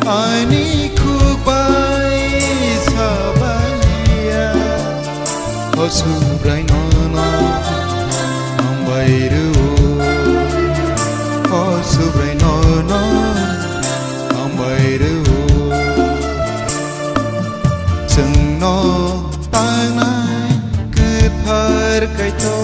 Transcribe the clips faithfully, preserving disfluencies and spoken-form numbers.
Ani khuk bai sabaliya, o Subrai nono hambai rw-o, o Subrai nono hambai rw-o. Chwngno tangnai kwthar Kaitor.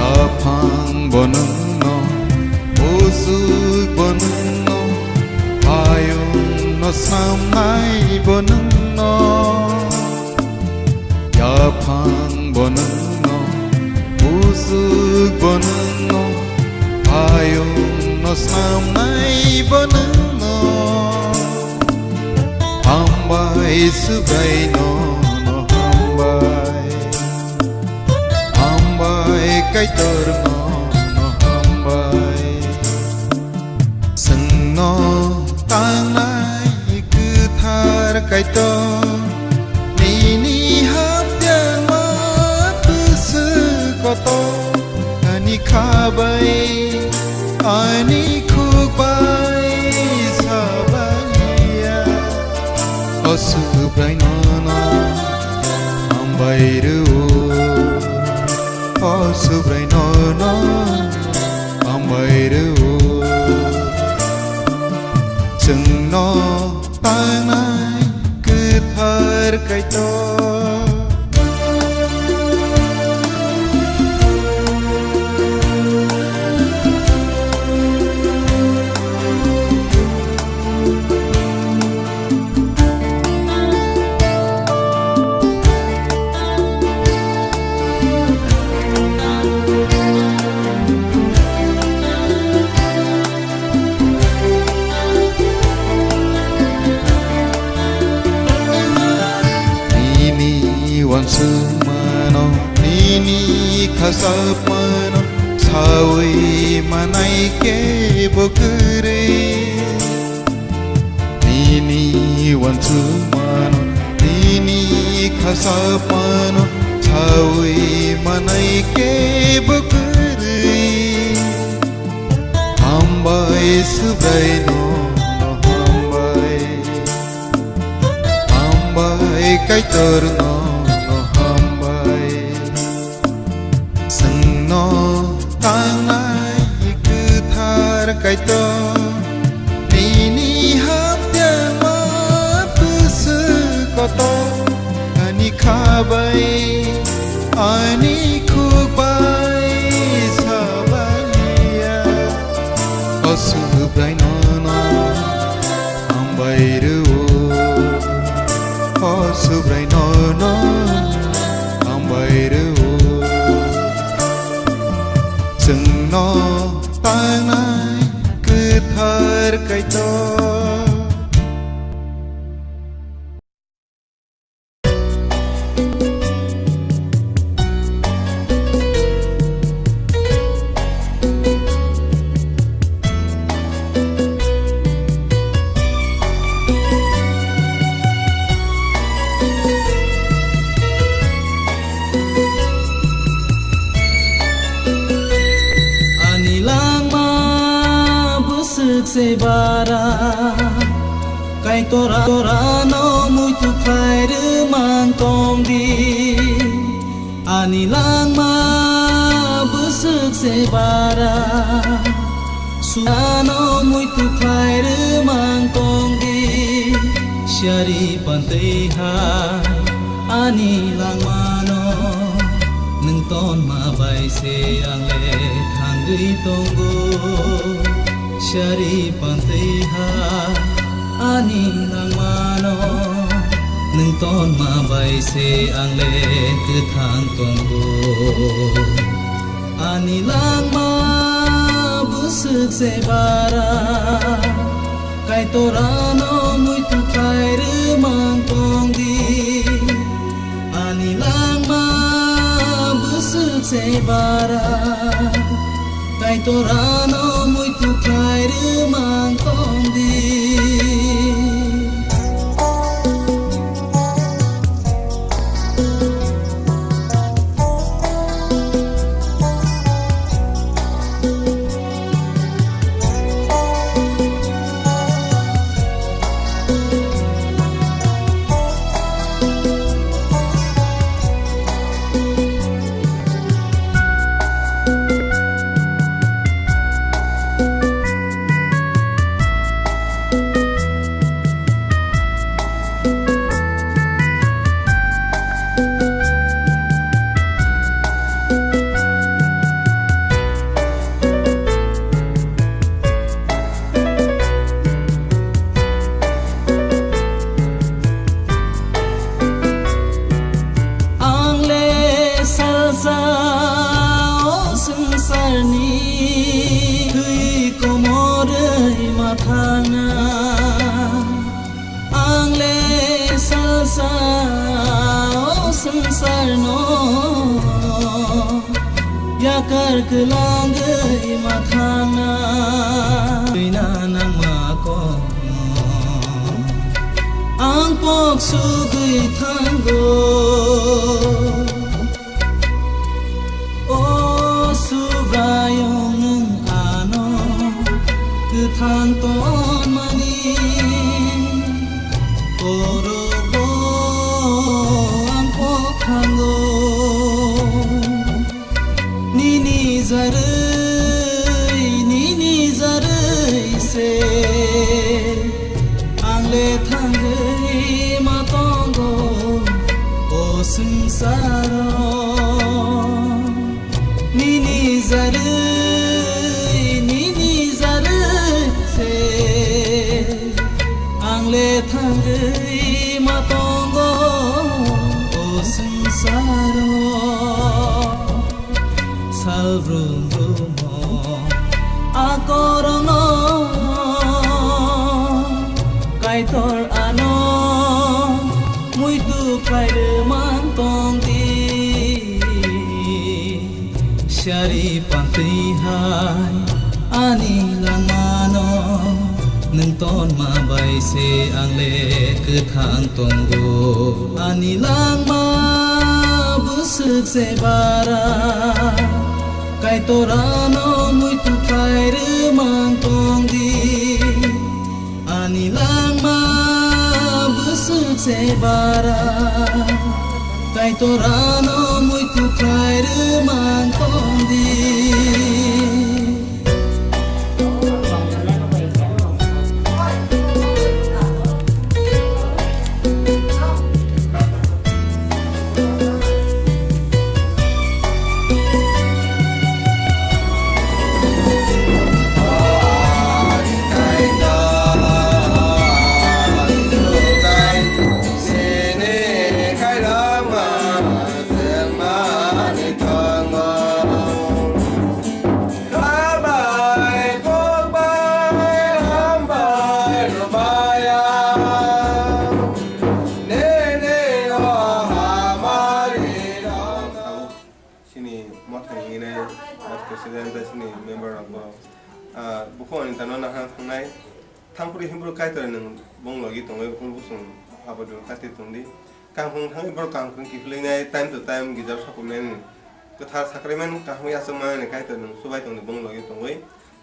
Yaphang bo nwngno, buchuk bo nwngno, payungno snamnai bo nwngno. Yaphang bo nwngno, buchuk bo nwngno, payungno snamnai bo nwngno. Hambai Subrai nono hambai, hambai Kaitor nono hambai. Chwngno tangnai kwthar Kaitor, nini hamjakma bwswk kotor, ani kha bai ani khuk bai sabaliya, o Subrai nono hambai rw-o, o Subrai nono hambai rw-o. Chwngno tangnai kwthar Kaitor. Nini uansukmano, nini khasapmano saui manai kebo kwrwi. Nini uansukmano, nini khasapmano saui manai kebo kwrwi. Hambai Subrai nono hambai, hambai Kaitor nono hambai. Chwngno tangnai kwthar Kaitor, nini hamjakma bwswk kotor, ani kha bai ani khuk bai sabaliya, o Subrai nono hambai rw-o, o Subrai nono hambai rw-o. Chwngno tangnai kwthar Kaitor. Ani langma bwswk se bara, Kaitor, Kaitorano muitu khlai rwmang tong di. Ani langma bwswk se bara, Subrai nono muitu khlai rwmang tong di. Siyari pantwi hai ani langmano, nwng tonma bai se ang le thangwi tongo. Siyari pantwi hai ani langmano, nwng tonma bai se ang le kwthang tongo. Ani langma bwswk se bara, Kaitorano muitu khlai Se bara, Kaitorano muitu khlai rwmang tong di. Ang le salsa o swngcharni twi komorwi ma thangna. Ang le salsa o swngcharno yakar kwlangwi ma thangna. Twina nangma kokno ang pok sugwi thango. O Subraiyung, nwng ano kwthang tonmani korogo ang pok thango. Nini jarwi, nini jarwi se ang le thangwi ma tongo o swngcharo. Nini jarwi, nini jarwi se ang le thangwi ma tongo o swngcharo. Sal brum brum o akorno Kaitor ano muitu khlai rwmang tong di. Sari pantwi hai ani langmano nwng tonma bai se ang le kwthang tongo. Ani langma bwswk se bara Kaitor ano muitu khlai rwmang tong di. Ani langma bwswk se bara Kaitor ano muitu khlai rwmang tong di. Chini mothani hinwi vice president tei chini member rok bo, ah, bukhuk ani tano nahar thangnai. Thangphuru himphuru Kaitor nwng bong logi tongwi bukhuk bosong habodi kati tongdi. Kangkhung thangwi borok kangkhung kiphilwi nai time to time gijao sakhumnai nwng. Kwthar sakraimani kaham yachakmani Kaitor nwng chubai tongdi bong logi tongwi.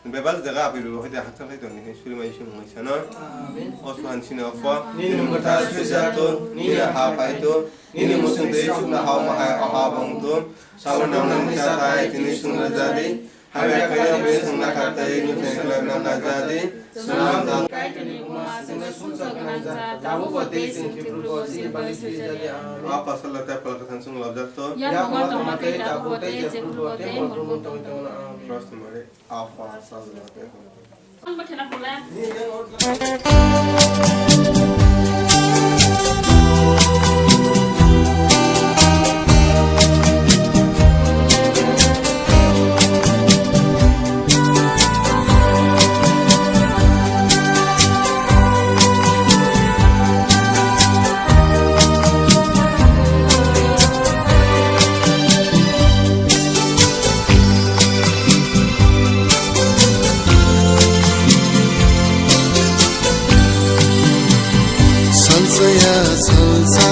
Bebak jaga api bebak hoite hakchal khai tongdi hinwi surimai sung mui sano. Amen. O suhan sini o pho. Nini mungkha swijak tu, nini ha pai tu, nini musung twi chukna ha ma hai o ha bong tu. Sabon nam nam ni sa thai tini sung rajadi. Hamya kaya be sung na khatai ni sung na na jadi. Sunam jal. Kaitor ni buma sung sung sa kana ja. Tabu bote sing kipru ko sing bali swijak. Amen. Apa salah te pala kathan sung lajak tu. Ya buma tama te tabu bote je pru bote murmur tong tong na. Amen. Prost mare. Apa salah te. Kaya salsa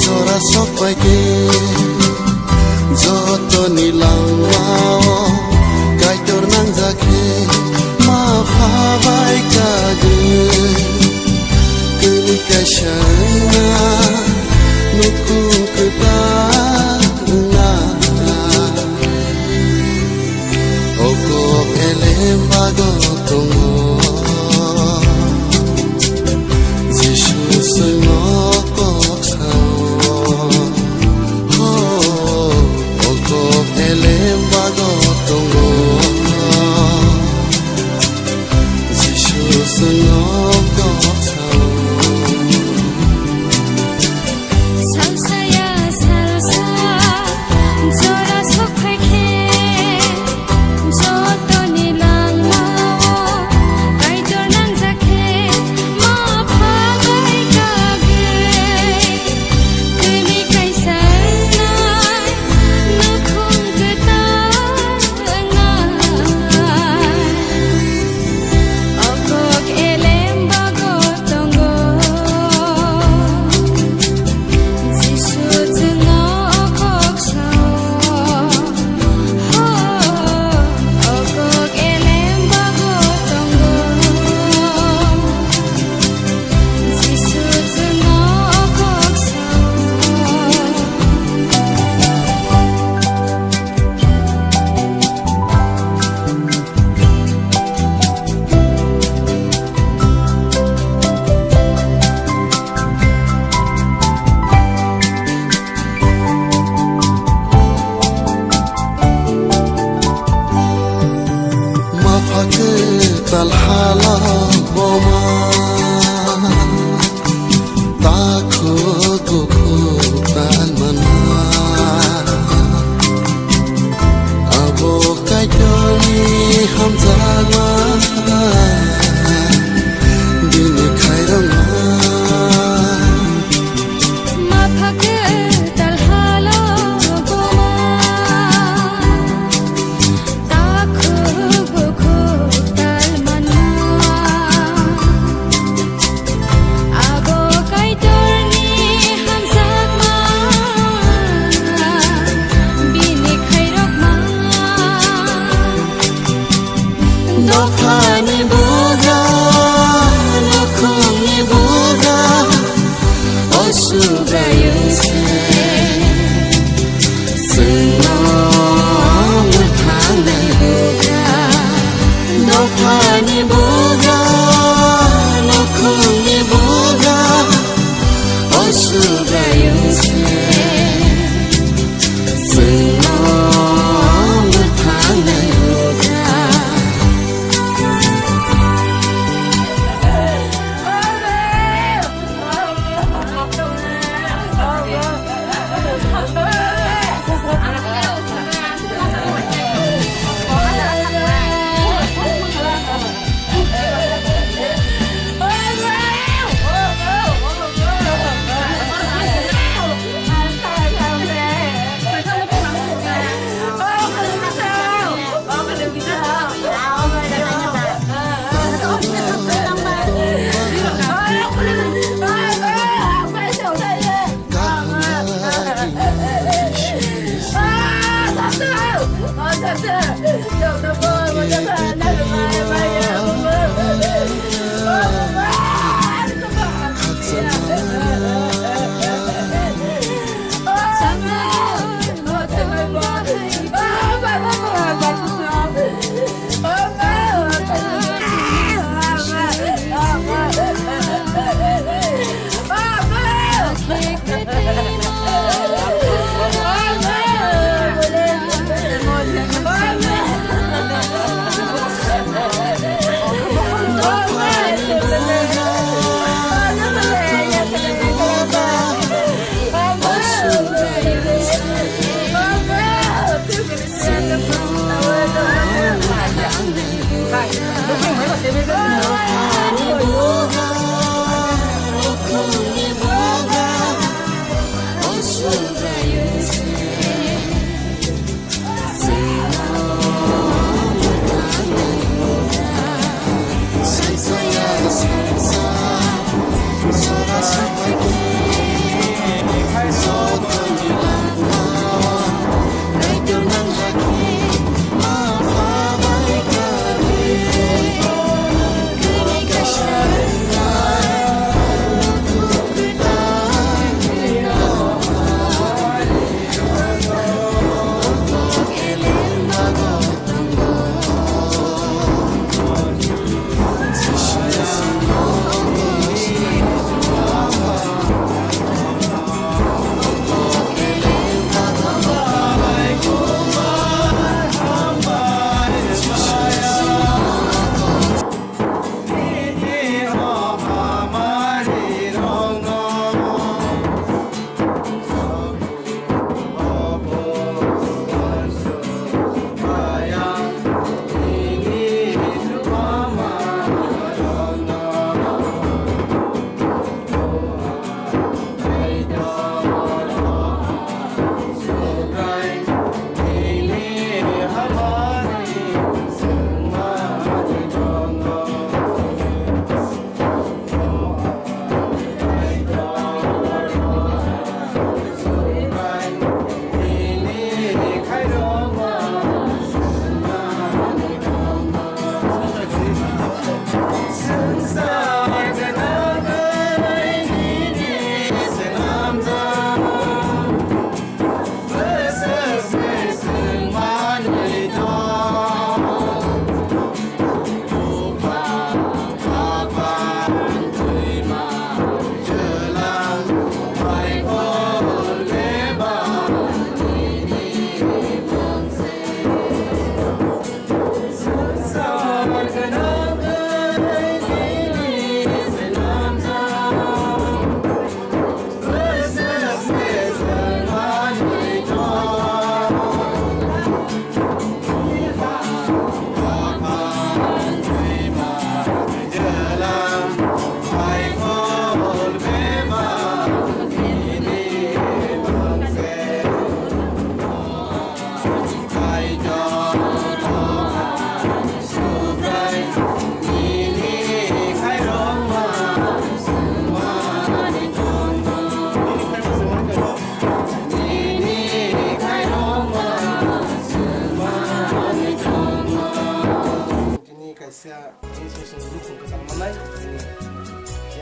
jora sokpaikhe, jotoni langmao Kaitor nangjakhe, ma phabai kagwi. Kuni kaisa wngna nukhung kwtal wngna. Oko elem bago tongo, Jisu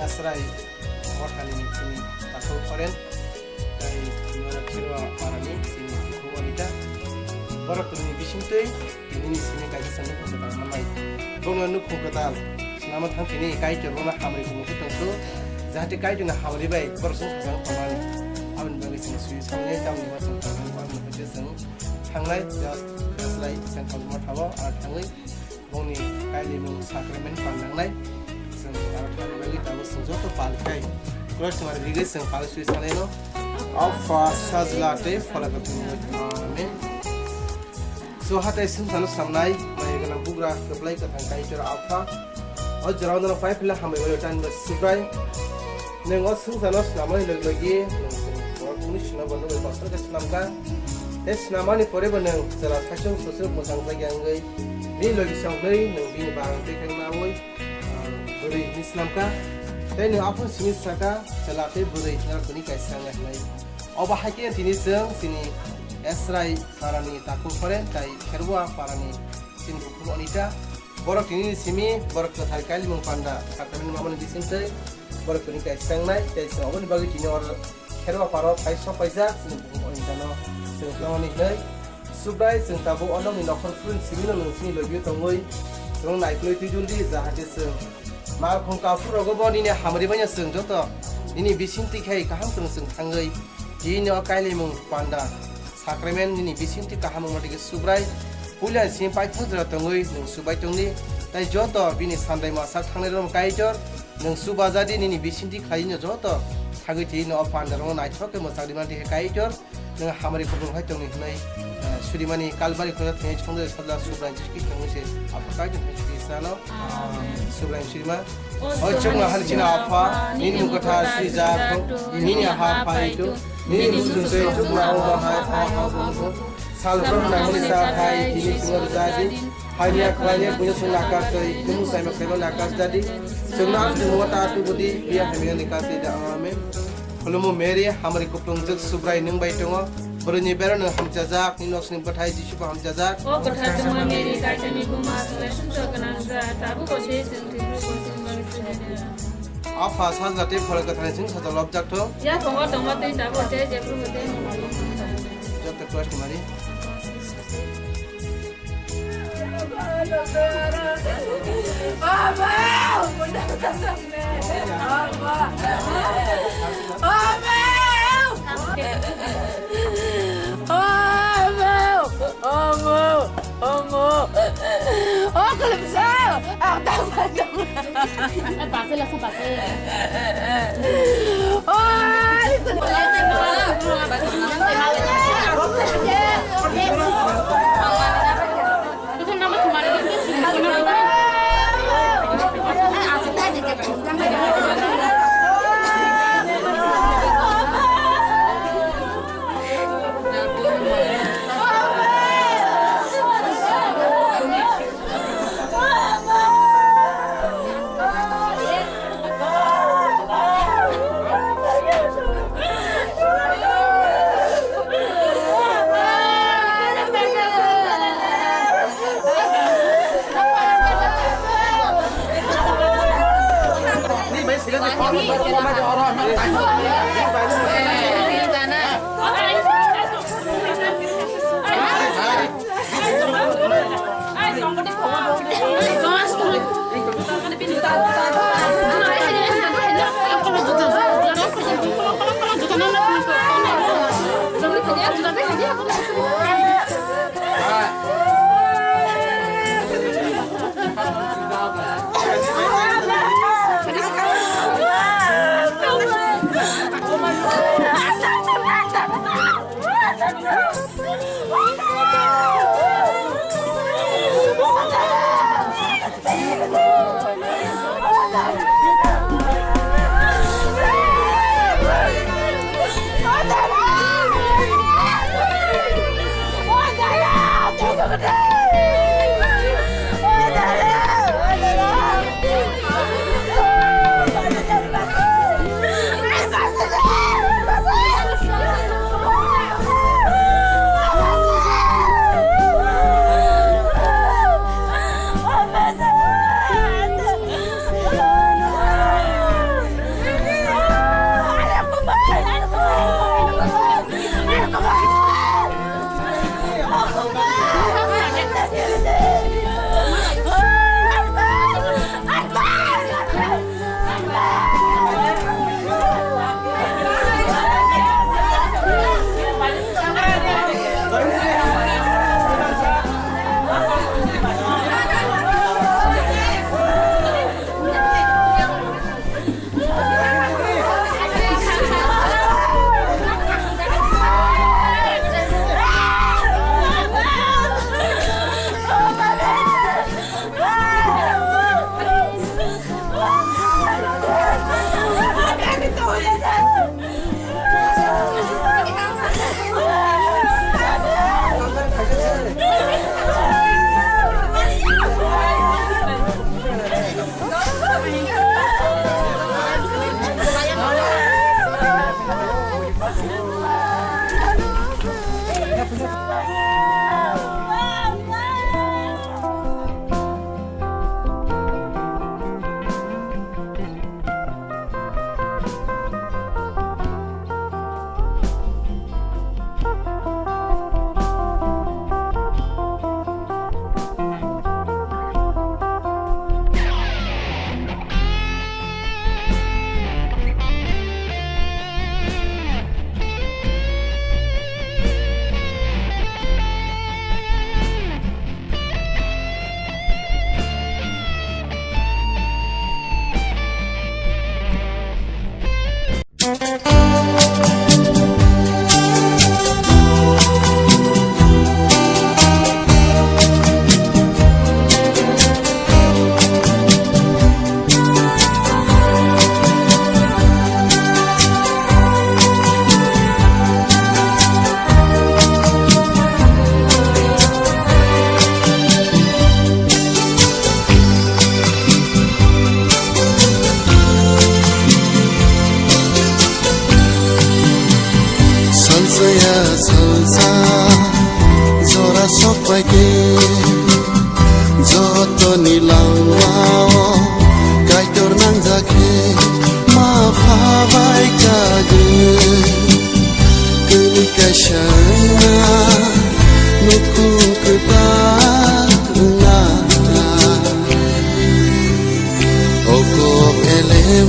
Chwrai mothani chini takhuk Horen, tei Norakherwa parani chini takhuk Anita. Borok tongni bisingtwi tinini simi kaisa chwng nukhung kwtal manai. Bono nukhung kwtal swnama thang tini Kaitor bono hamri khumui khe tongsu, jahate Kaitorni hamri bai borok chwng sajagwi tongnani. Aboni bagwi chwng sui samani tamni hwnba chwng tongmani hwnba chwng thangnai, just Chwrai Central Mothao aro thangwi bongni kailaimung sacrament pandangnai. Chwng aro thani bagwi tabuk chwng joto pal khai. Cross mari rigwi chwng pal sui salaino. Apha, Sajla tei Phola Kwthwini mungwi. Amen. So, hatai swngcharno snamnai, maya gwnang bugra kwplai kwthang Kaitor Apha. O jorao nono pai phila hambai bai tani bo Subrai. Nwng o swngcharno snamani logi logi, nwng swng, o kuni sino bo nwng kosto khe snamkha. Tei snamani pore bo nwng chwla saichung suchung mwchang jagya wngwi, bini logi songwi nwng bini bagwi tei khe naui, ah, bwrwi hwnwi snamkha. Tei nwng aphuru simi saka, chwla tei bwrwi norok tini kaisa wngnai hwnwi. Obo hai khe tini chwng chini Esrai parani takhuk Horen tei Kherwa parani chini bukhuk Anita. Borok tini simi borok kwthar kailaimung panda sacrament mamani bisingtwi borok tini kaisa wngnai, tei chwng oboni bagwi tini oro Kherwa paro phai sok paijak chini bukhuk Anitano chwng tongmani hwnwi. Subrai, chwng tabuk o nokni nokhor phuruni simino nwng chini logio tongwi chwng naikolwi twijol di, jahate chwng malkhung kaphur rogo bo nini hamri baino chwng joto nini bisingtwi khai kaham kwrwng chwng thangwi tini o kailaimung panda sacrament nini bisingtwi kaham wngma tigi Subrai. Puila simi paithak jora tongwi nwng Subrai tongdi, tei joto bini sandai masa thangnai rok Kaitor nwng Subajadi nini bisingtwi khlaino joto thangwi tini o panda rokno naithok khe mwchang rimani tigi Kaitor. Nwng hamari khoroknwi hai tongni hwnwi, eh, surimani Kalbari khoroknwi thangwi chongdoi sajla Subrai Jisu Khristo wngwi se Apha Kaitor hai suri sano. Amen. Subrai surima. O chwngno halichina Apha, nini mung kwthar swijak thung, nini ha phai thung, nini muchung tei chukma o bahai o ha bung thung. Sal rok nangmani sa hai tini chwngno rwja di. Hamya khlainai buino chwng nakar tei tumung saima khlaima nakar jadi. Chwngno ang chwngno ta tubudi, biya hamya ni kasi da. Amen. Khulumo Mary, hamari kuplungjak Subrai nwng bai tongo. Bwrwini bera nwng hamchajak, nini noksni bwthai Jisu bo hamchajak. O kwthar chwngma Mary, Kaitorni buma, chwngno sumsok gwnang wng kha, tabuk bo se chwng thwipru bo chwng bagwi sujui di. Apha, Sajla tei Phola Kwthar chwng sajla lobjak thung. Yaphongo tongma tei tabuk tei jephru bo tei mungwi wng thung. Joto Christ ni mari.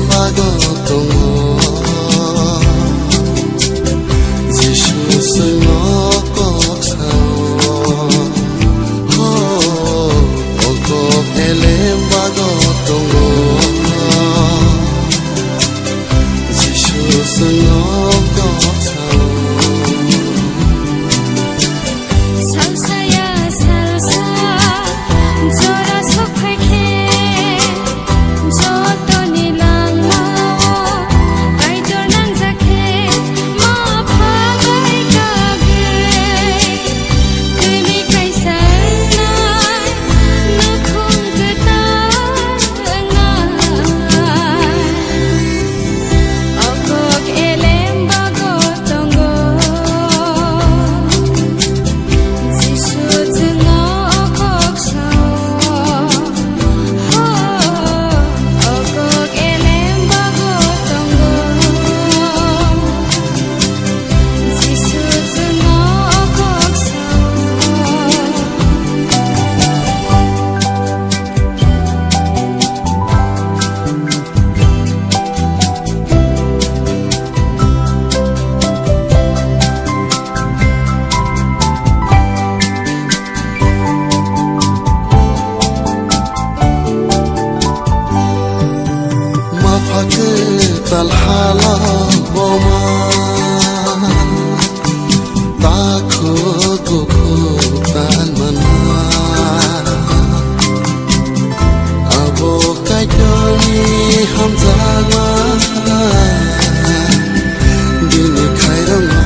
Bago tongo, Jisu chwngno kok sao. Ho, o kok elem bago tongo, Jisu chwngno kok sao. Salsa ya salsa, jora sok phai khe, jotoni langmao Kaitor nangjak khe, ma pha bai kagwi, tini kaisa wngnai, nukhung kwtal wngnai. O kok elem bago tongo, Jisu chwngno o kok sao. Ho, o kok elem bago tongo, Jisu chwngno o kok sao. Ma pha kwtal halo boma. Takhuk bukhuk tal manma, abo Kaitorni hamjakma, bini khairokma.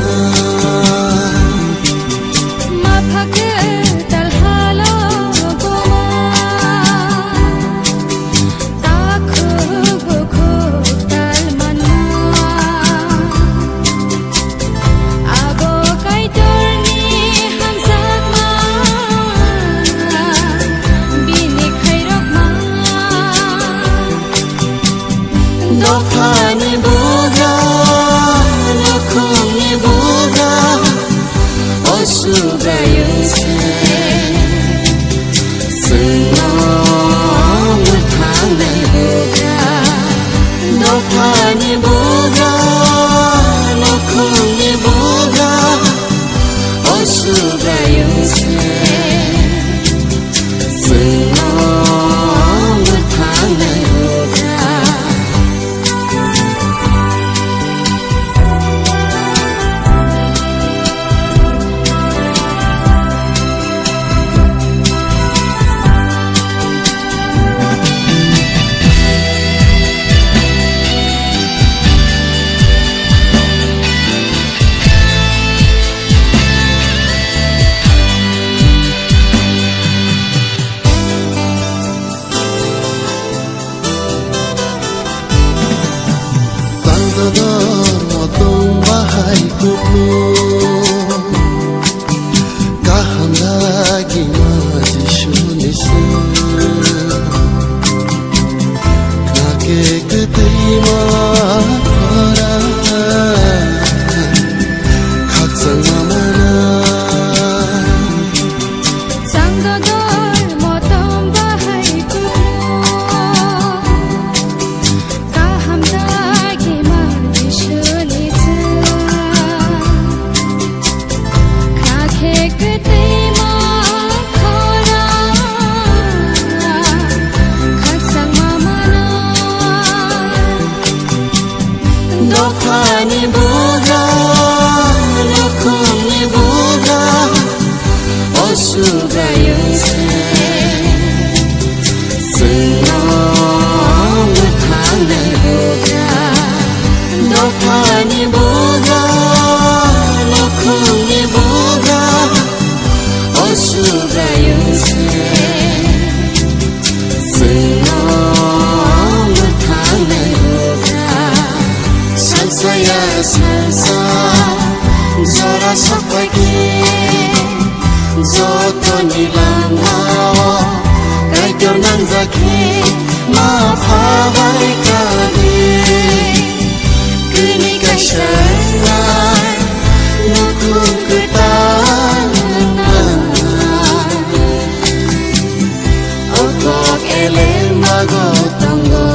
Ma pha kwtal halo boma. Takhuk bukhuk tal manma, abo Kaitorni hamjakma, bini khairokma. Dophani bugra, nukhungni bugra, o Subraiyung se. Chwngno mwthangnai bugra, dophani bugra, nukhungni bugra, o Subraiyung se. Chwngno mwthangnai bugra. Tangdodor motom bahai kuplung, kaham dagima Jisuni se. Khake kwtwima khora, khakchangma mana. Tangdodor motom bahai kuplung, kaham dagima Jisuni chwng. Khakhe kwtwima khora, khakchangma mana. Dophani bugra, nukhungni bugra, o Subraiyung se. Chwngno mwthangnai bugra, dophani bugra, nukhungni bugra, o Subraiyung se. Chwngno mwthangnai bugra, salsa ya salsa, jora sok phai khe, jotoni langmao Kaitor nangjak khe, ma pha bai kagwi. Kuni kaisa wngnai, nukhung kwtal wngnai. O kok elem bago tongo.